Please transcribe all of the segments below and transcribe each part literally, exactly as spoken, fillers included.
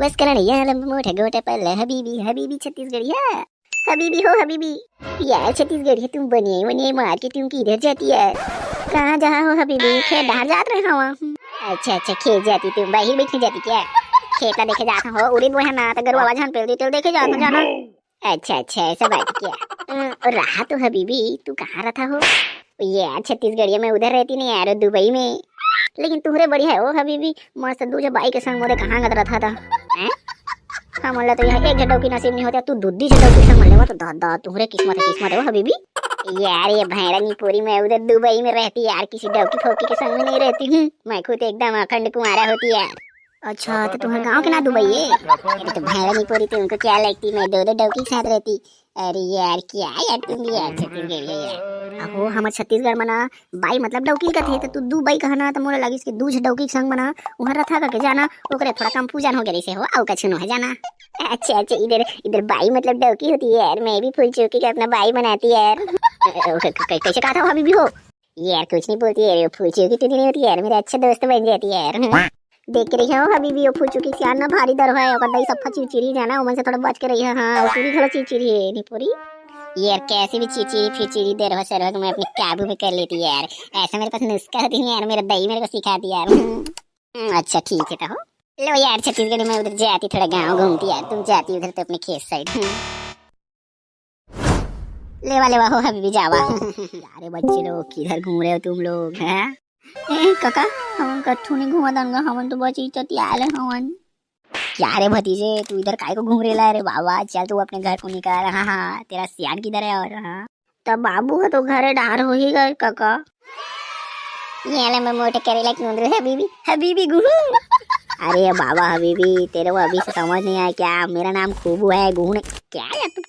बस करणैया लंबा मोटा गोटा पल्ला हबीबी, हबीबी छत्तीसगढ़िया, हबीबी हो हबीबी। यार छत्तीसगढ़िया, तुम बनियाई वनियाई मार के तुम किधर जाती यार? कहाँ जहाँ हो हबीबी? खेत डहर जात रहे हवा। अच्छा अच्छा, खेत जाती तुम, बाहिर बैठने जाती क्या? खेत ला देखे जात हो, उड़ीद बोहे ना तो गरुआ झन पेल दी, तेल देखे जात हो जाना। अच्छा अच्छा, ऐसा बात क्या? अ, और रहा तो हबीबी, तू कहाँ रहता हो? यार छत्तीसगढ़िया में उधर रहती नहीं यार, दुबई में। लेकिन तुहरे बढ़िया है ओ हबीबी, मस्त दू झ बाई के संग मोदे कहाँ गत रहता था। हैं? हमन ला तो यहाँ एक झ डौकी नसीब नहीं होता, तू दू दी झ डौकी संग मिले, वो तो दादा तुहरे किस्मत है, किस्मत है ओ हबीबी। यार ये भैरनी पूरी में उधर दुबई में रहती यार, किसी डौकी फौकी के संग में नहीं रहती हूँ, मैं खुद एकदम अखंड कुंवारा होती यार। अच्छा, तो तुम्हारे गांव के ना दुबई है? अरे तो भैरनी पूरी, तुमको क्या लगती, मैं दो दो डौकी के साथ रहती। अरे यार, क्या यार, तुम भी यार छत्तीसगढ़ है यार। अहो, हमर छत्तीसगढ़ में ना बाई मतलब डौकी कथे, तो तू दू बाई कहना, तो मोला लगिस कि दू झ डौकी के संग में ना उहाँ रथा करके जाना, ओकरे थोड़ा confusion हो गया से हो, अउ कछु नो है जाना। अच्छा अच्छा, इधर इधर बाई मतलब डौकी होती है यार, मैं भी फूल चौकी का अपना बाई बनाती यार। अ, अ, क- क- कैसे कहा था वो हबीबी हो? यार कुछ नहीं बोलती है, फूल चौकी टूरी नहीं होती यार, मेरे अच्छे दोस्त बन जाती है यार। देख के रही हो हबीबी, वो फूल चौकी सियान ना भारी दर है, ओकर दई सफा चिरचिरी जाना, ओमन से थोड़ा बच के रही है। हाँ, वो टूरी घलो चिरचिरी है, नहीं पूरी। यार कैसी भी चिरचिरी फिरचिरी दे रहो सर, मैं अपने काबू में कर लेती है यार। ऐसा मेरे पास नुस्खा होती नहीं यार, मेरा दई मेरे को सिखा दिया यार। हम्म, अच्छा ठीक है तो। लो यार, छत्तीसगढ़ी में उधर जाती, थोड़ा गाँव घूमती यार, तुम जाती उधर तो अपने खेत साइड। लेवा लेवा हो हबीबी जावा। अरे बच्चे लोग, किधर घूम रहे हो तुम लोग, हैं? ए काका, हमन कथू नहीं घूमत हन गा, हमन तो बस इज्जत आले हवन। क्या रे भतीजे, तू इधर काय को घूम रेला रे बाबा? चल तू अपने घर को निकल। हाँ हाँ, तेरा सियान किधर है? और हाँ, तब बाबू का तो घरे डार हो ही गए काका। ये ले मैं मोटे करेला की उंदरी हबीबी, हबीबी गुहू। अरे बाबा हबीबी, तेरे को अभी से समझ नहीं आया क्या? मेरा नाम खूबू है, गुहू नहीं। क्या यार तू?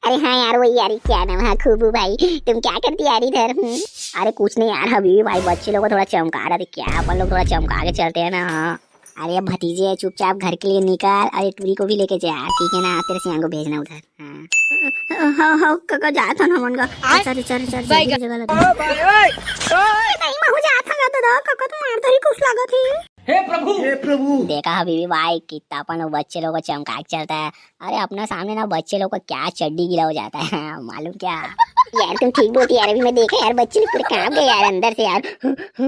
अरे हाँ यार, वही यार, क्या नाम है, खूबू भाई, तुम क्या करती यार इधर? हम्म? अरे कुछ नहीं यार हबीबी भाई, बच्चे लोग को थोड़ा चमका रहे थे क्या, अपन लोग थोड़ा चमका के चलते हैं ना। हाँ। अरे भतीजे, चुपचाप घर के लिए निकल, अरे टूरी को भी लेके जा, ठीक है ना? तेरे सियान को भेजना उधर। हाँ हाँ हाँ काका, जात हन हमन का। चल चल चल चल, जगह लगा। नहीं, महू जात हन, दादा काका तो मार धरी कुछ लागत है। हे प्रभु, हे प्रभु। देखा हबीबी भाई, कितना अपन लोग बच्चे लोग को चमका के चलता है। अरे अपना सामने ना बच्चे लोग को क्या चड्डी गीला हो जाता है, मालूम क्या? यार तुम ठीक बोलती यार, अभी मैं देखा यार, बच्चे लोग पूरे कांप गए यार अंदर से यार।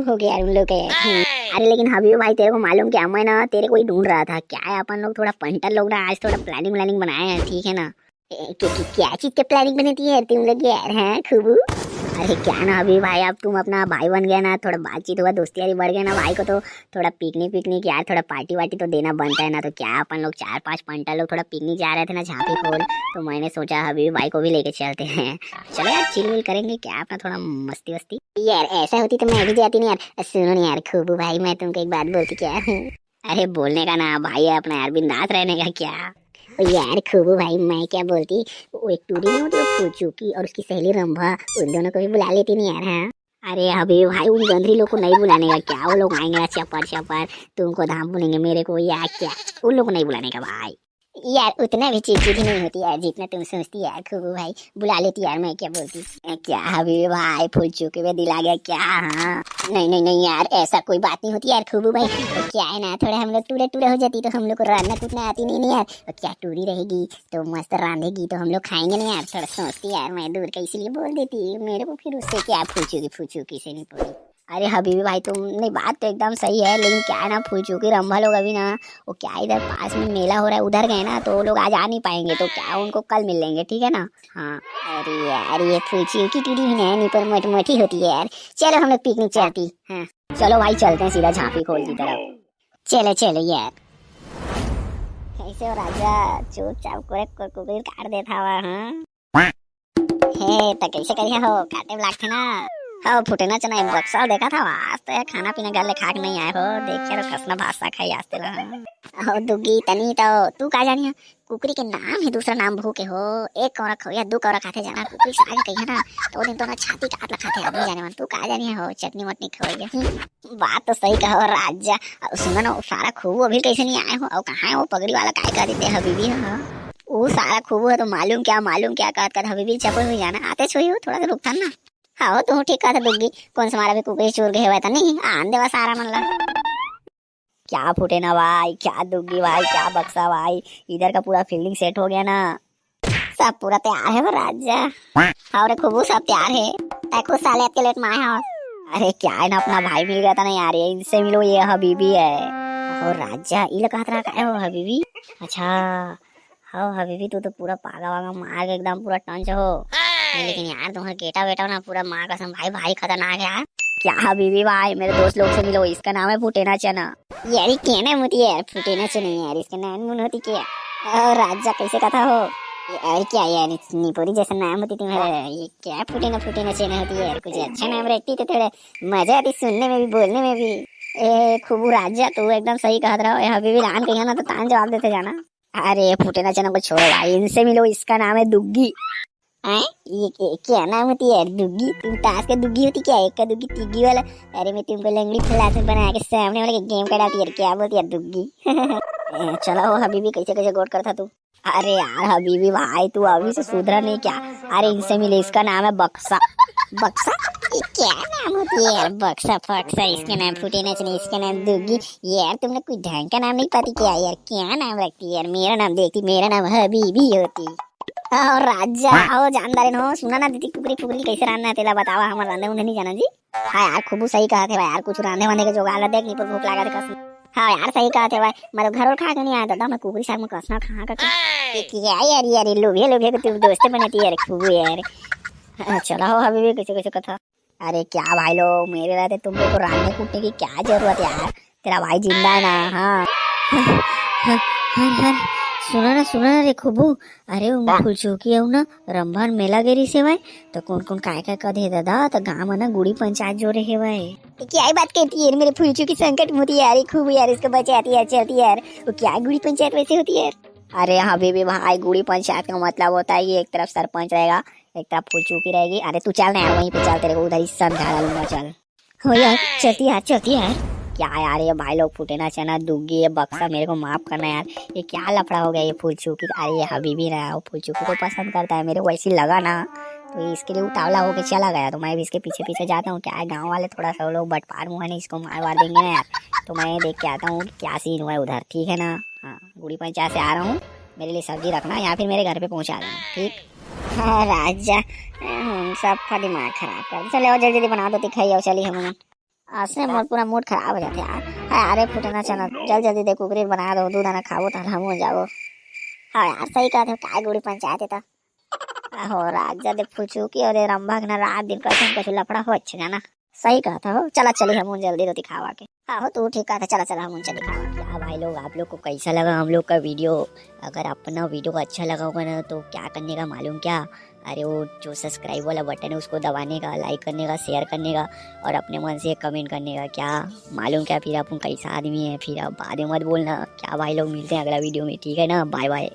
हो गया यार उन लोग का यार। अरे लेकिन हबीबी भाई, तेरे को मालूम क्या, मैं ना तेरे को ही ढूंढ रहा था। क्या है, अपन लोग थोड़ा पंटर लोग ना आज थोड़ा planning व्लानिंग बनाए हैं, ठीक है ना? ए, क्या, क्या, क्या चीज के planning बनी थी यार तुम लोग यार, हैं खूबू? अरे क्या ना हबीबी भाई, अब तुम अपना भाई बन गया ना, थोड़ा बातचीत हुआ, दोस्ती यारी बढ़ गया ना भाई को, तो थोड़ा picnic picnic यार, थोड़ा party वार्टी तो देना बनता है ना। तो क्या अपन लोग चार पांच पंटा लोग थोड़ा picnic जा रहे थे ना झांपी खोल, तो मैंने सोचा हबीबी भाई को भी लेके चलते हैं। चलो यार, chill विल करेंगे क्या अपना थोड़ा मस्ती वस्ती। यार ऐसा होती तो मैं भी जाती नहीं यार। सुनो नहीं यार खूबू भाई, मैं तुमको एक बात बोलती क्या? अरे बोलने का ना भाई है अपना यार, बिंदास रहने का क्या? ओ यार खूबू भाई, मैं क्या बोलती, वो एक टूरी नहीं होती, वो फूचूकी और उसकी सहेली रंभा, उन दोनों को भी बुला लेती नहीं यार। हाँ। अरे अबे भाई, उन गंदरी लोग को नहीं बुलाने का क्या? वो लोग आएंगे ना चपर चपर, तुमको धाम बोलेंगे, मेरे को या क्या, उन लोग को नहीं बुलाने का भाई। यार उतना भी चिड़चिड़ी नहीं होती यार जितना तुम सोचती यार खूबू भाई, बुला लेती यार, मैं क्या बोलती। ए, क्या हबीबी भाई, फूल चूके में दिल आ गया क्या? हाँ। नहीं नहीं नहीं यार, ऐसा कोई बात नहीं होती यार खूबू भाई। तो क्या है ना, थोड़ा हम लोग टूरे टूरे हो जाती तो हम लोग को रांधना कूटना आती नहीं, नहीं यार। तो क्या टूरी रहेगी तो मस्त रांधेगी तो हम लोग खाएंगे नहीं यार, थोड़ा सोचती यार मैं दूर का, इसीलिए बोल देती। मेरे को फिर उससे क्या, फूल चूकी फूल चूकी से नहीं बोली। अरे हबीबी भाई, तुम नहीं, बात तो एकदम सही है, लेकिन क्या है ना, फूल चूकी रंभा लोग अभी ना, वो क्या है, इधर पास में मेला हो रहा है, उधर गए ना, तो वो लोग आज आ नहीं पाएंगे, तो क्या उनको कल मिल लेंगे, ठीक है ना? हाँ। अरे यार, ये फूल चूकी टूरी भी ना है, नहीं पर मोटी मोटी होती है यार। चलो हम लोग पिकनिक चलती। हाँ। चलो भाई, चलते हैं सीधा झांपी खोल की तरफ। चलो चलो यार। कैसे हो राजा, चुपचाप कुकुर काट देता हुआ? हाँ। हे, त कैसे करिया हो? काटे लागथे ना। हो, फुटेना चना एक बक्सा देखा था, आज तो यार खाना पीना घर ले खा के नहीं आए हो। देखिए रो, कसना भाषा खाई आज तेला। हो दुग्गी तनी तो, तू का जानी है? कुकरी के नाम ही दूसरा नाम भूखे हो। एक कौरा खो या दू कौरा खाथे जाना, कुकरी साग कहिया ना, तो दिन तो ना छाती काट ला खाथे आदमी जाने मन। तू का जानी है हो, चटनी वटनी खो गया। बात तो सही कहो राजा। अउ सुनो ना, वो सारा खूबू अभी कैसे नहीं आए हो? अउ कहाँ है वो पगड़ी वाला, काय कर देते हबीबी? हाँ, वो सारा खूबू है तो मालूम क्या, मालूम क्या कहत कहत हबीबी चपल हो जाना। आते छुई हो, थोड़ा सा रुकथन ना। हाँ, तू ठीक कहत दुग्गी, कौन सा मारा भी कुकरी चूर गए हुआ था नहीं, आन देवा सारा मन ला। क्या फुटेना भाई, क्या दुग्गी भाई, क्या बक्सा भाई, इधर का पूरा फील्डिंग सेट हो गया ना। सब पूरा तैयार हे वो राजा। अउ रे खूबू, सब तैयार हे। तैं खुद साले अतके लेट में आए हस। अरे क्या हे ना, अपना भाई मिल गया था ना यार, ये इनसे मिलो, ये हबीबी हे। अउ राजा, इला कहत रहा का हे वो हबीबी? अच्छा, हाँ हबीबी, तू तो पूरा पागा वागा मार के एकदम पूरा टंच हो। नहीं, लेकिन यार तुम्हारा गेटा वेटा ना पूरा माँ कसम भाई भारी खतरनाक हे यार। क्या हबीबी भाई, मेरे दोस्त लोग से मिलो, इसका नाम हे फुटेना चना। यार ये क्या नाम होती हे यार, फुटेना चना यार, इसका नाम मुन होती क्या? अउ राजा कैसे कथा हो? यार क्या यार, निपोरी जैसा नाम होती तुम्हारा, ये क्या फुटेना फुटेना चना होती हे यार, कुछ अच्छा नाम रहती तो थोड़ा मजा आती सुनने में भी, बोलने में भी। ए खूबू राजा, तू एकदम सही कहत रहा हो, ये हबीबी रान कहिया ना तो तान जवाब देते जाना। अरे फुटेना चना को छोड़ो भाई, इनसे मिलो, इसका नाम हे दुग्गी। हैं? ये क्या, क्या नाम होती हे यार, दुग्गी? तुम ताश के दुग्गी होती क्या, एक का दुग्गी तिग्गी वाला? अरे मैं तुमको लंगड़ी फैलासन बना के सामने वाले के गेम करा डालती यार, क्या बोलती यार दुग्गी? ए, चला हो हबीबी, कैसे कैसे गोठ करता तू? अरे यार हबीबी भाई, तू अभी से सुधरा नहीं क्या? अरे इनसे मिले, इसका नाम हे बक्सा। बक्सा? ये क्या नाम होती हे यार, बक्सा फक्सा, इसके नाम फुटेना चना, इसके नाम दुग्गी। यार तुमने कोई ढंग का नाम नहीं पाती क्या यार, क्या नाम रखती यार? मेरा नाम देखती, मेरा नाम हबीबी होती। अउ राजा, अउ जानदार हो, सुना ना दीदी, कुकरी फुकरी कैसे रांधना हे तेला बतावा, हमर रांधे उंधे नहीं जाना जी। हाँ यार, खूबू सही कहत हे भाई यार, कुछ रांधे वांधे के जुगाड़ ला देख, निपोर भूख लागत हे कसम। हाँ यार, सही कहत हे भाई, मैं तो घर और खा के नहीं आया था, मैं कुकरी साग में कसना खा के। ये क्या यार, यार ये लोभिया लोभिया के तुम दोस्ते बनती यार, खूबू यार। हाँ, चला हो हबीबी, कैसे कैसे कथा। अरे क्या भाई लोग, मेरे रहते तुम लोग को रांधने कूटने की क्या जरूरत यार, तेरा भाई जिंदा हे ना। हाँ। हर हर, सुना ना, सुना ना रे खूबू, अरे वो फुलचुकी अउ ना रंभा मेला गे रिहिस हे भाई, तो कौन कौन काय काय कदे दादा, तो गाँव में ना गुड़ी पंचायत जोरे हे भाई। तो क्या ही बात कहती है मेरे फुलचुकी संकट मोती यार, ये खूबू यार, इसको बचाती यार, चलती यार। वो क्या गुड़ी पंचायत वैसे होती है यार? अरे हबीबी भाई, गुड़ी पंचायत का मतलब होता है कि एक तरफ सरपंच रहेगा, एक तरफ फुलचुकी रहेगी। अरे तू चल ना यार, वहीं पे चल, तेरे को उधर ही समझा डालूंगा, चल। हो यार, चलती यार, चलती यार। क्या यार, ये भाई लोग फुटेना चना दुग्गी, ये बक्सा, मेरे को माफ करना यार, ये क्या लफड़ा हो गया ये फुलचुकी? अरे ये हबीबी ना, वो फुलचुकी को पसंद करता है, मेरे को ऐसी लगा ना, तो ये इसके लिए उतावला होके चला गया, तो मैं भी इसके पीछे पीछे जाता हूँ। क्या है, गाँव वाले थोड़ा सा वो लोग बटपार मुँह है ना, इसको मार वार देंगे ना यार, तो मैं देख के आता हूँ क्या सीन हुआ है उधर, ठीक है ना? हाँ, गुड़ी पंचायत से आ रहा हूँ, मेरे लिए सब्जी रखना या फिर मेरे घर पे पहुँचा देना, ठीक? हाँ राजा, हम सबका दिमाग खराब कर दे। चले आओ, जल्दी जल्दी बना दो, दिखाई आओ, चली हम। असने मोर पूरा मूड खराब हो जाते यार। हाँ, अरे फुटेना चना, जल्दी जल्दी दे कुकरी बना दो, दू दाना खाबो त हम हो जाबो। हाँ यार, सही कहते हो, काय गुड़ी पंचायत हे त। अहो राजा, दे फुलचुकी अउ दे रंभा के ना रात दिन कसम कछु लफड़ा हो, अच्छा जाना। सही कहता हो, चला चली हम जल्दी रोटी खावा के। हाँ हो, तू ठीक कहता, चला चला हम चली खावा के। क्या भाई लोग, आप लोग को कैसा लगा हम लोग का वीडियो? अगर अपना वीडियो अच्छा लगा होगा ना, तो क्या करने का मालूम क्या? अरे वो जो सब्सक्राइब वाला बटन है, उसको दबाने का, लाइक करने का, शेयर करने का और अपने मन से कमेंट करने का। क्या मालूम क्या, फिर अपन कैसा आदमी है, फिर आप बाद में मत बोलना। क्या भाई लोग, मिलते हैं अगला वीडियो में, ठीक है ना? बाय बाय।